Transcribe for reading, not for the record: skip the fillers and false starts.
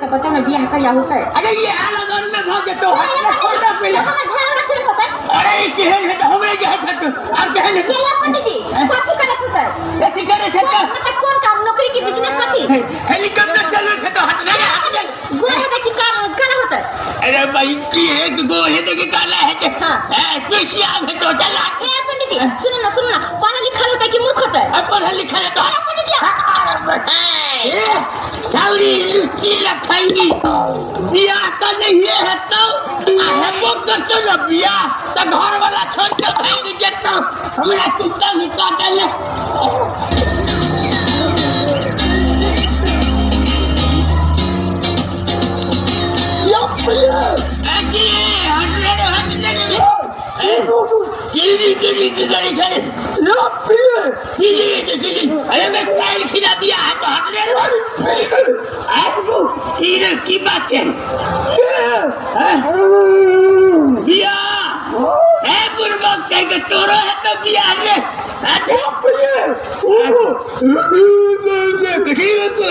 तऽ बताउ ने बियाह कहिया होतै? अरे ये लगन में भऽ जेतौ, हट पहिले। हमर घर वाला केहन होतै? अरे ई केहन हेतै, हमरे जे हेतै आर केहन हेतै? ये पंडित जी, कथी करत होतै? कथी करै छै तऽ? मतलब कोन काम, नौकरी की बिजनेस कथी? हेलीकॉप्टर चलबै छै तऽ हट रे, हट रे। गोर हेतै कि काला होतै? अरे भाई की एक गो हेतै कि काला हेतै? हाँ। ए पेशिया हेतौ, चल। ए पंडित जी, सुनू ना, सुनू ना, पढ़ल लिखल होतै कि मूर्ख होतै? अब पढ़ल लिखल हेतौ। अरे पंडित जी, ए छौरी लुच्ची लफंगी, बियाह तऽ नहिए हेतौ आ हेबो करतौ ने बियाह तऽ घरवाला छोड़ि कऽ भागि जेतौ। हमरा कुत्ता भी काटल। की करै छै? की अरे मैं काल्हि खिला दिया है तो हट रे। की रे, की बात छै? बियाह? ए बुड़बक कहि के तोरो है तो बियाह रे। देखी तू।